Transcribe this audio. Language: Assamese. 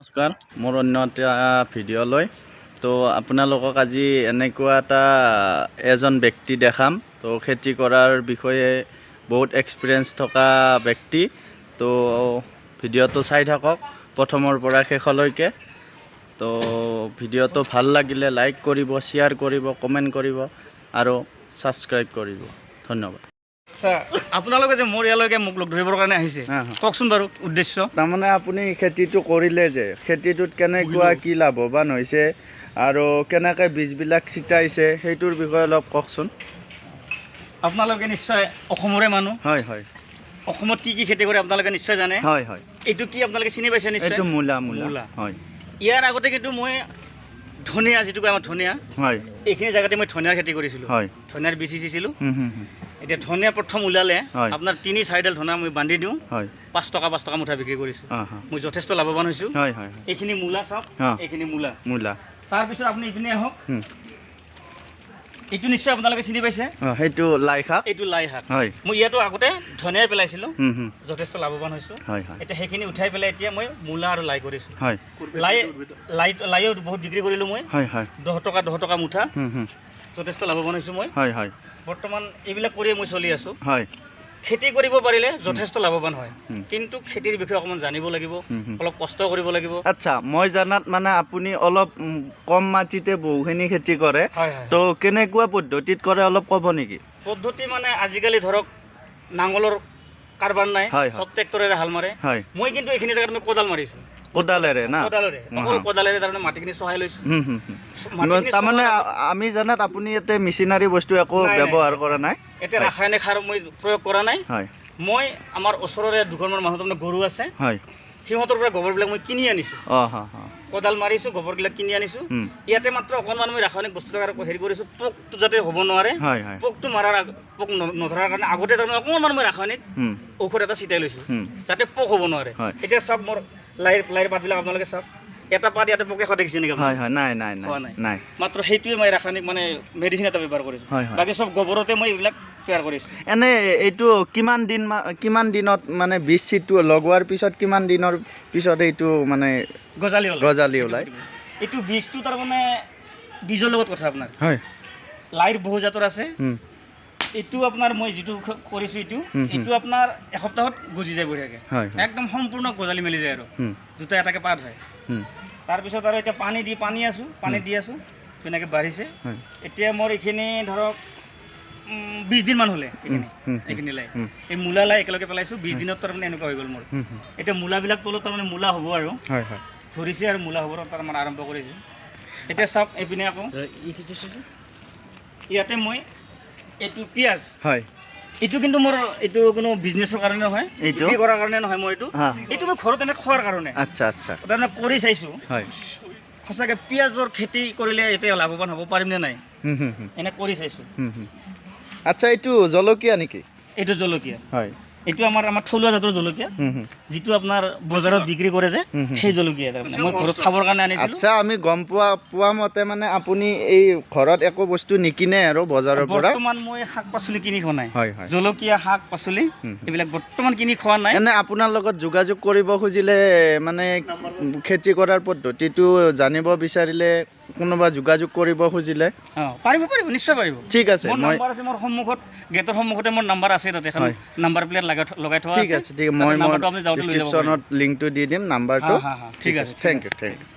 নমস্কাৰ, মোৰ অন্য এটা ভিডিঅ'লৈ তো আপোনালোকক আজি এনেকুৱা এটা এজন ব্যক্তি দেখাম। তো খেতি কৰাৰ বিষয়ে বহুত এক্সপিৰিয়েঞ্চ থকা ব্যক্তি। তো ভিডিঅ'টো চাই থাকক প্ৰথমৰ পৰা শেষলৈকে। তো ভিডিঅ'টো ভাল লাগিলে লাইক কৰিব, শ্বেয়াৰ কৰিব, কমেণ্ট কৰিব আৰু ছাবস্ক্ৰাইব কৰিব। ধন্যবাদ। আচ্ছা, আপোনালোকে যে মোৰ ইয়ালৈকে মোক লগ ধৰিবৰ কাৰণে আহিছে, কওকচোন বাৰু উদ্দেশ্য। তাৰমানে আপুনি খেতিটো কৰিলে যে খেতিটোত কেনেকুৱা কি লাভৱান হৈছে আৰু কেনেকৈ বীজবিলাক ছিটাইছে সেইটোৰ বিষয়ে অলপ কওকচোন। আপোনালোকে নিশ্চয় অসমৰে মানুহ। হয় হয়। অসমত কি কি খেতি কৰে আপোনালোকে নিশ্চয় জানে। হয় হয়। এইটো কি আপোনালোকে চিনি পাইছে নিশ্চয়? এইটো মূলা। মূলা হয়। ইয়াৰ আগতে কিন্তু মই ধনিয়া, যিটো কয় আমাৰ ধনিয়া, হয়, এইখিনি জেগাতে মই ধনিয়াৰ খেতি কৰিছিলোঁ। হয়। ধনিয়াৰ বীজ সিঁচিছিলোঁ। এতিয়া ধনিয়া প্ৰথম ওলালে আপোনাৰ 3-4ডাল ধনিয়া মই বান্ধি দিওঁ। হয়। 5 টকা 5 টকা মুঠা বিক্ৰী কৰিছোঁ। মই যথেষ্ট লাভৱান হৈছোঁ। হয় হয়। এইখিনি মূলা চাওক, এইখিনি মূলা। মূলা। তাৰপিছত আপুনি ইপিনে আহক, এইটো নিশ্চয় আপোনালোকে চিনি পাইছে। সেইটো লাই শাক। এইটো লাই শাক। হয়। মই ইয়াতো আগতে ধনিয়াই পেলাইছিলোঁ, যথেষ্ট লাভৱান হৈছোঁ। হয় হয়। এতিয়া সেইখিনি উঠাই পেলাই এতিয়া মই মূলা আৰু লাই কৰিছোঁ। হয়। লাই লাই লাইও বহুত বিক্ৰী কৰিলোঁ মই। হয় হয়। 10 টকা 10 টকা মুঠা। যথেষ্ট লাভৱান হৈছোঁ মই। হয় হয়। বৰ্তমান এইবিলাক কৰিয়ে মই চলি আছোঁ। হয়। খেতি কৰিব পাৰিলে যথেষ্ট লাভৱান হয়, কিন্তু খেতিৰ বিষয়ে অকণমান জানিব লাগিব, অলপ কষ্ট কৰিব লাগিব। আচ্ছা, মই জনাত মানে আপুনি অলপ কম মাটিতে বহুখিনি খেতি কৰে, তো কেনেকুৱা পদ্ধতিত কৰে অলপ ক'ব নেকি? পদ্ধতি মানে আজিকালি ধৰক নাঙলৰ কাৰবাৰ নাই, চব ট্ৰেক্টৰেৰে হাল মাৰে। মই কিন্তু এইখিনি জেগাত মই কোদাল মাৰিছোঁ। কোদালেৰে না? কোদালেৰে, অকল কোদালেৰে তাৰমানে মাটিখিনি চহাই লৈছোঁ। তাৰমানে আমি জনাত আপুনি ইয়াতে মেচিনাৰী বস্তু একো ব্যৱহাৰ কৰা নাই। এতিয়া ৰাসায়নিক সাৰ মই প্ৰয়োগ কৰা নাই। মই আমাৰ ওচৰৰে দুঘৰমান মানুহ তাৰমানে গৰু আছে, সিহঁতৰ পৰা গোবৰবিলাক মই কিনি আনিছোঁ। কোদাল মাৰিছোঁ, গোবৰবিলাক কিনি আনিছোঁ। ইয়াতে মাত্ৰ অকণমান মই ৰাসায়নিক বস্তু হেৰি কৰিছোঁ, পোকটো যাতে হ'ব নোৱাৰে। পোকটো মাৰাৰ পোক নধৰাৰ কাৰণে আগতে তাৰমানে অকণমান মই ৰাসায়নিক ঔষধ এটা ছিটাই লৈছোঁ যাতে পোক হ'ব নোৱাৰে। এতিয়া চাওক মোৰ লাইৰ পাতবিলাক আপোনালোকে চাওক, এটা পাত ইয়াতে পোকে খোৱা দেখিছে নেকি? নাই নাই নাই। মাত্ৰ সেইটোৱে মই ৰাসায়নিক মানে মেডিচিন এটা ব্যৱহাৰ কৰিছোঁ, বাকী চব গোবৰতে মই এইবিলাক তৈয়াৰ কৰিছোঁ। এনে এইটো কিমান দিন কিমান দিনত মানে বীজ চিটো লগোৱাৰ পিছত কিমান দিনৰ পিছত এইটো মানে গজালি গজালি ওলায়? এইটো বীজটো তাৰমানে বীজৰ লগত কথা আপোনাৰ। হয়। লাইৰ বহু জাতৰ আছে। এইটো আপোনাৰ মই যিটো কৰিছোঁ এইটো আপোনাৰ এসপ্তাহত গজি যায় বঢ়িয়াকৈ, একদম সম্পূৰ্ণ গজালি মেলি যায় আৰু দুটা এটাকৈ পাত হয়। তাৰপিছত আৰু এতিয়া পানী দি পানী আছোঁ, পানী দি আছোঁ, ধুনীয়াকৈ বাঢ়িছে। এতিয়া মোৰ এইখিনি ধৰক 20 দিনমান হ'লে এইখিনি লাই, এই মূলা লাই একেলগে পেলাইছোঁ। 20 দিনত তাৰমানে এনেকুৱা হৈ গ'ল মোৰ। এতিয়া মূলাবিলাক তলত তাৰমানে মূলা হ'ব আৰু ধৰিছে আৰু মূলা হ'ব তাৰমানে আৰম্ভ কৰিছে। এতিয়া চাওক এইপিনে আকৌ ইয়াতে মই এইটো পিঁয়াজ। হয়। এইটো কিন্তু মোৰ এইটো কোনো বিজনেছৰ কাৰণে নহয়, বিক্ৰী কৰাৰ কাৰণে নহয়, মই এইটো মই ঘৰত এনে খোৱাৰ কাৰণে। আচ্ছা আচ্ছা। তাৰমানে কৰি চাইছোঁ। হয়। সঁচাকৈ পিঁয়াজৰ খেতি কৰিলে এতিয়া লাভৱান হ'ব পাৰিম নে নাই, এনে কৰি চাইছোঁ। আচ্ছা, এইটো জলকীয়া নেকি? এইটো জলকীয়া। হয়। এইটো আমাৰ আমাৰ থলুৱা জাতৰ জলকীয়া, যিটো আপোনাৰ বজাৰত বিক্ৰী কৰে যে সেই জলকীয়া তাৰমানে মই ঘৰত খাবৰ কাৰণে আনিছিলোঁ। আচ্ছা, আমি গম পোৱা মতে মানে আপুনি এই ঘৰত একো বস্তু নিকিনে আৰু বজাৰৰ পৰা? বৰ্তমান মই শাক পাচলি কিনি খোৱা নাই। জলকীয়া, শাক পাচলি এইবিলাক বৰ্তমান কিনি খোৱা নাই। এনে আপোনাৰ লগত যোগাযোগ কৰিব খুজিলে মানে খেতি কৰাৰ পদ্ধতিটো জানিব বিচাৰিলে কোনোবা যোগাযোগ কৰিব খুজিলে? পাৰিব, পাৰিব, নিশ্চয় পাৰিব। ঠিক আছে, মোৰ নাম্বাৰ আছে, মোৰ সন্মুখত গেটৰ সন্মুখতে মোৰ নাম্বাৰ আছে, তাতে এখন নাম্বাৰ প্লেট লগাই থোৱা আছে। ঠিক আছে, ঠিক, মই ডিসক্ৰিপশ্যনত লিংকটো দি দিম নাম্বাৰটো। ঠিক আছে, thank U, thank U.